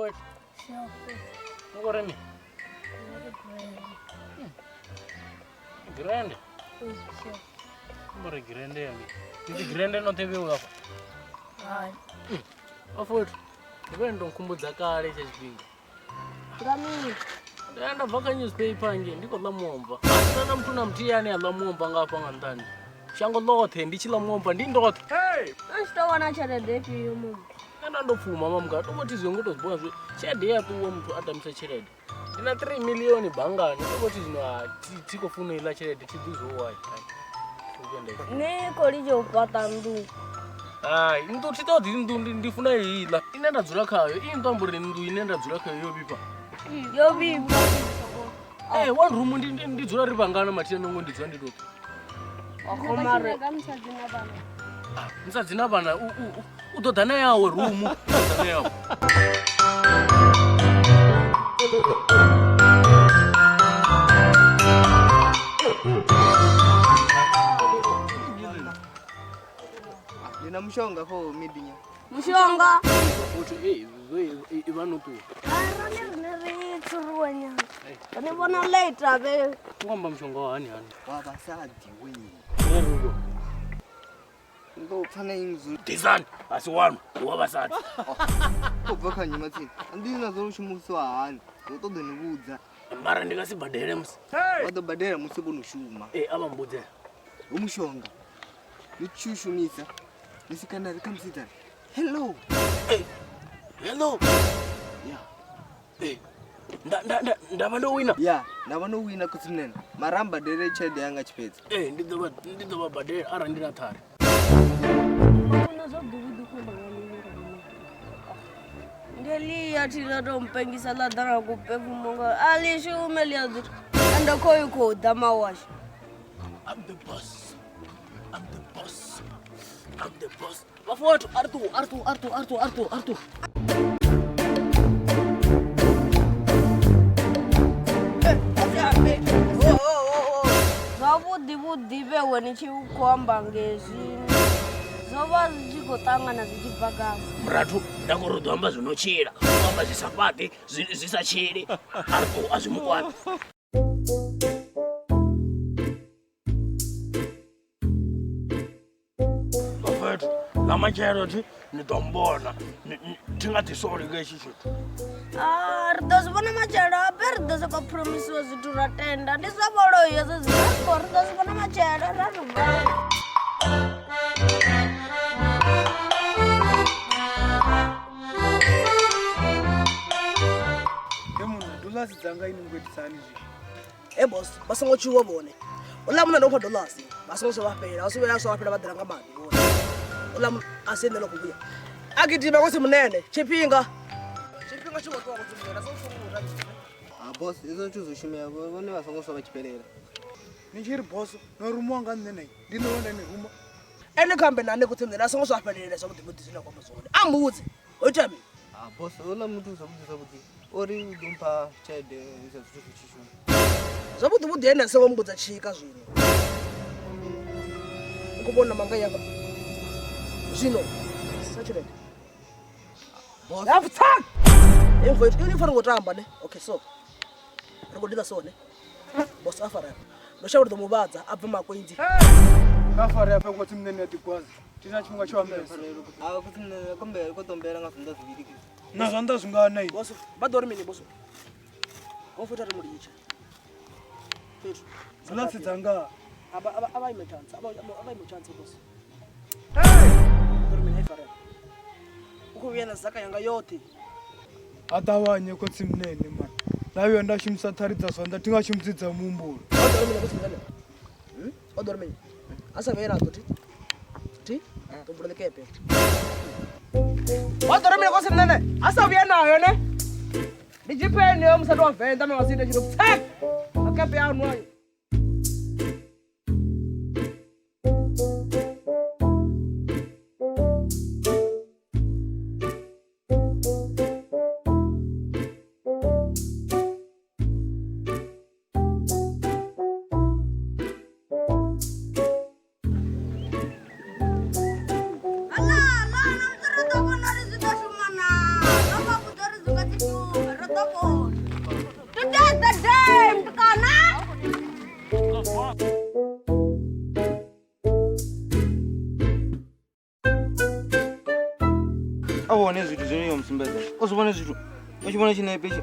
Vafowethu. Ni khou ri mini? Grande. Mbo ri grande ya mini? Ndi dzi grande noṱhe vheu afha. Hai. Vafowethu, ndi vhe ndo nkhumbudza kale tsha tshifhinga. Nga mini? Nda nda bva kha newspaper ngei ndi khou ḽa muomva. Asina na muthu na muthihi ane a ḽa muomva nga hafha nga nṱhani. Shango ḽoṱhe ndi tshi ḽa muomva ndi ndoṱhe. A tshi tou wana tshelede ifhio muṅwe? Nṋe nda ndo pfuma mamuga to vho thi zwi ngo to zwi vhona zwi tshelede ya ṱuwa muthu a tambisa tshelede. Ndi na 3 million banngani to vho thi zwino ha thi thi khou funa iḽa tshelede thi ḓi zwo wai. Ni khou litsha u fhaṱa nnḓu. Hai, nnḓu thi ṱoḓi nnḓu ndi funa heiḽa ine nda dzula khayo. Iyi nnḓu amba uri nnḓu ine nda dzula khayo yo vhifha. Yo vhifha. Eh, one room ndi dzula ri vhangana mathina nongo ndi dzula ndi ṱoḓa. Mare Musadzi na vhana u ḓo ḓa na yawe room, u ḓo ḓa na yawe. Ndi na mushonga kho midinya. Mushonga. Futhi eh i vha no ṱuwa. Rone rine ri tsuruwe nyana. Ni vhona later vhe. U amba mushonga wa hani hani? Wa vhasadzi we. Nṋe ri Ndo pfa na ing zwo. Ḓisani a si wanu, ndi wa vhasadzi. Khou bva kha nyima tsini. Ndi na zwo shumiswa hani. Ndo ṱoḓa ni vhudza. Mara ndi nga si badele musi. Vha ḓo badela musi vho no shuma. Eh a vha mbudze. Hu mushonga. Ni tshi u shumisa. Ni swika na ri kha musidzana. Hello. Hey. Hello. Yeah. Eh. Nda nda nda nda vha ndo wina. Ya, nda vha no wina khotsi-munene. Mara a mbadele tshelede yanga tshifhedza. Eh ndi ḓo vha badela arali ndi na ṱhari. Vhona zwa ḓuvhuḓi khou amba nga mini nga mini. Ndi ḽia thi ḽa tou mpengisa ḽa ḓa na kupefumo nga a ḽi shume ḽi a ḓi ende khoyu khou ḓa mawashu. I'm the boss. I'm the boss. I'm the boss. Vafowethu, a ri ṱuwe, a ri ṱuwe, a ri ṱuwe, a ri ṱuwe, a ri ṱuwe, a ri ṱuwe. Zwavhuḓi vhuḓi vhewe ni tshi khou amba ngezwi zwo vha zwi tshi khou ṱangana zwi tshi bva gai? Murathu, nda khou ri u ḓo amba zwi no tshila, u amba zwi sa fhaṱi, zwi sa tshili. A ri ṱuwe, a zwi mu kwami. Vafethu, ḽa matshelo thi ni ḓo mbona thi nga ḓi soli nga hetshi tshithu. Ah, ri ḓo zwi vhona matshelo habe ri ḓo sokou phuromisiwa zwithu ra tenda ndi zwa vholoi hezwo zwithu ri ḓo zwi vhona matshelo ra ri vhona. He munna, dollars dzanga ini mukuitisa hani zwi? Hey boss, vha songo tshuwa vhone. Uḽa munna ndo mufha dollars, vha songo swa vha fhela, vha songo vhuya swa vha fhela vha ḓela nga maḓi vhone. Uḽa munna a si ene ḽo khou vhuya. A gidima ngosi munene, tshifhinga. Tshifhinga tshi khou ṱuwa ngosi munene, a songo songo ita mini. Ah boss, hezwo zwithu zwo shumea vhone vha songo swa vha tshi fhelela. Ni tshi ri boss, no rumiwa nga nṋe nei, ndi nṋe we nda ni ruma. Ene kha ambe na nṋe khotsi munene, a songo swa fhelele zwavhuḓi vhuḓi zwine a khou amba zwone. A mbudze, ho itea mini? Ah boss, houḽa muthu zwavhuḓi zwavhuḓi o ri u ḓo mpha tshelede hezwi zwithu zwi tshi shuma. Zwavhuḓi vhuḓi ene a songo mbudza tshika zwino. U khou vhona manga yanga. Zwino sa tshelede. Boss. Ya pfang. Info ini fana ngo tamba ne. Okay so. Ri khou ḓivha so ne. Boss a fara. Ndo shavha uri ḓo muvhadza a bve makwenzi. Nga fare afhe khotsi munene ya ḓigwazi. Tina tshifhinga tsho ambesa. Ah khotsi munene kombela ko tombela nga zwanḓa zwivhili. Na zwanḓa zwingana ini. Boss vha ḓo ri mini boss? Ho futhi ri mulitshe. Fhethu. Dollars dzanga. Aba aba aba ime chance. Aba aba ime chance boss. Hey! Ḓo ri mini ai fara. U khou vhuya na zaka yanga yoṱhe. A ṱavhanye khotsi munene mani. Nda vhuya nda shumisa ṱhari dza zwanḓa thi nga shumisi dza muhumbulo. Vha ḓo ri mini khotsi munene? Vha ḓo ri mini? A sa vhuye nadzo thi. Thi? Ḓo bvula ḽikepe. Vha ḓo ri mini khotsi munene? A sa vhuye nayo ne? Ndi tshipeni yo musadi wa Venḓa na wa si ite tshithu. Tsek! Makepe aṋu ayo. Ala, ala, na musi ri ḓo vhona uri zwi ḓo shuma naa. Ro vha vhudza uri zwi nga si vhone zwithu zwine yo musumbedza. O zwi vhone zwithu. O tshi vhona tshinepe tshi.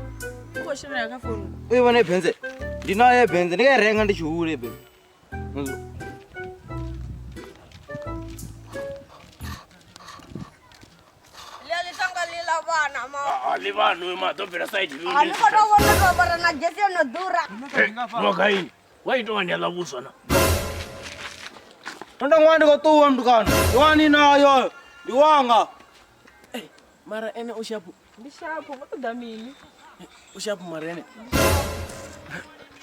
U khou sherela kha founu. U i vhone benze. Ndi nayo benze ndi nga i renga ndi tshihule benze. Ḽia ḽi tanga ḽi ḽa vhana ma. A ḽi vhana uyo ma ḓo bvela side A ni khou tou vhona tou ambara na dzhesi yo no ḓura. No gaini. Wa ita wa ndi ḽa vhuswa na. Ndo ṅwana ndi khou ṱuwa mutukana. Ndi wani nayo. Ndi wanga. Mara ene u shapu. Ndi shapo vho ṱoḓa mini? U shapu mara ene.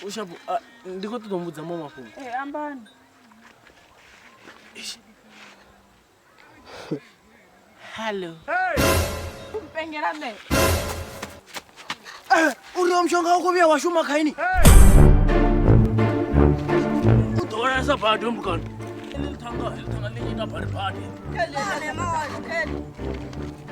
U shapu ndi khou ṱoḓa u mbudza maṅwe mafhungo. Ee ambani. Hello. Mpengela nṋe. Uri wa mushonga u khou vhuya wa shuma kha ini. U ḓo vhonala badi mutukana. Eḽi ḽithanga, heḽi ḽithanga ḽi nyita badi badi.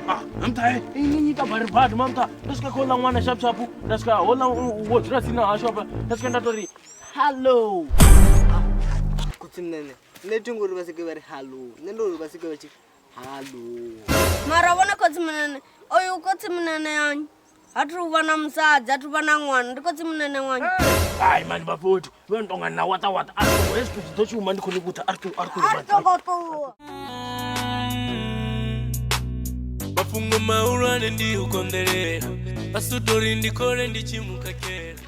Ah, mamtha i nyita badi badi mamtha. Ndo swika kha houḽa ṅwana shapu shapu, nda swika houḽa wo dzula tsini na hashu hafha, nda swika nda tou ri hello. Khotsi munene nṋe thi ngo uri vha sike vha ri hallo, nṋe ndo uri vha sike vha tshi hallo. Mara vhone khotsi munene, oyu khotsi munene yanyu. Ha thu vha na musadzi, ha thu vha na ṅwana, ndi khotsi munene wanyu. Hai mani vhafowethu, vhe ni tonga na wata wata. A ri hezwi zwithu zwi ḓo shuma ndi khou ni vhudza a ri ṱuwe, a ri ṱuwe. A ri songo ṱuwa. Mafhungo mahulwane ndi u konḓelela, a si tou ri ndi khole ndi tshi mu khakhela.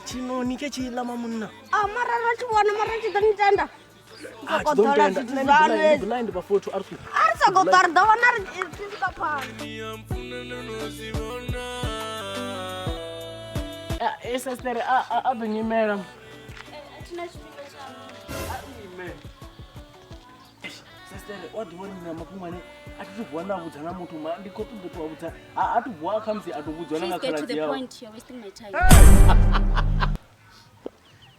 Tshinoni ke tshi ḽa mamunna. A mara ra tshi vhona mara tshi ḓo ni tenda. Ah, Sokou tshi ḓo ḓola ntenda. zwithu Nṋe ndi zwaṋu blind, ndi hezwi. blind vhafowethu, a ri ṱuwe. A ri sokou ṱwa ri ḓo vhona ri tshi swika phanḓa. E sister a ḓo nyimela. Thina tshifhinga tshaṋu. Sister wa ḓivha uri na mafhungo ane a thi thu vuwa nda vhudza na muthu ma ndi khou ṱoḓa u tou vhudza. A thu vuwa khamusi a tou vhudzwa na nga Please get to khaladzi the yawe. point. You're wasting my time.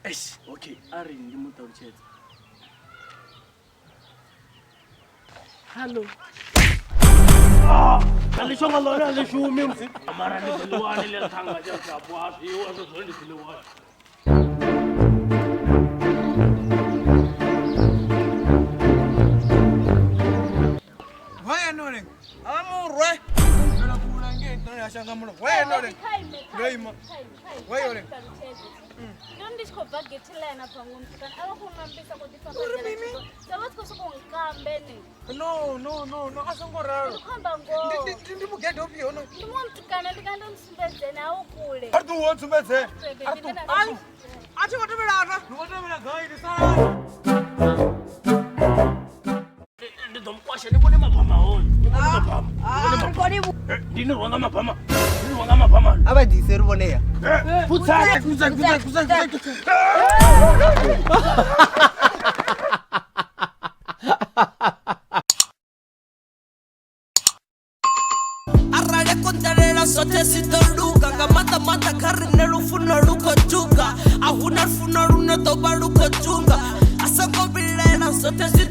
Eish, okay, a ri ndi mu ṱalutshedze. Hello. A ḽi shonga ḽone a ḽi shumi musi. Mara ndi ḓo ḽi wane ḽi ṱhanga tsha tshapo a zwiwa zwo zwone ndi ḓo ḽi wana. Why no reng? Amurwe. Bvela kule ngei nḓilani ya shanga mulomo. Why no reng? Ndo ima. Why yo reng? Ndo ndi tshi khou bva gethe ḽa hanefha ngomu kana a vha khou ṅambisa khou ḓifhafhadzela dza vha tshi khou sokou nkambe ne. No no no no a songo ralo. Ndi khou amba ngoho. Ndi mugede ufhio hono? Ndi muṅwe mutukana ndi nga ndo musumbedzeni a u kule. A ri ṱuwe u ntsumbedze. A ri ṱuwe. A thi khou tevhelana. Ndi khou tevhela gai ndi salani. Ndi ḓo mukwasha ni vhone mabama hone. Ni vhone mabama. A ri koni Ndi ni rwa nga mabama. Ndi ni rwa nga mabama. A vha ḓise ri vhone ya. Futsake, futsake, futsake, futsake. Arali konḓelela zwoṱhe zwi ḓo luga nga maanḓa maanḓa kha riṋe lufuno lu khou duga. A huna lufuno lune ḓo vha lu khou tunga. A songo vhilaela zwoṱhe zwi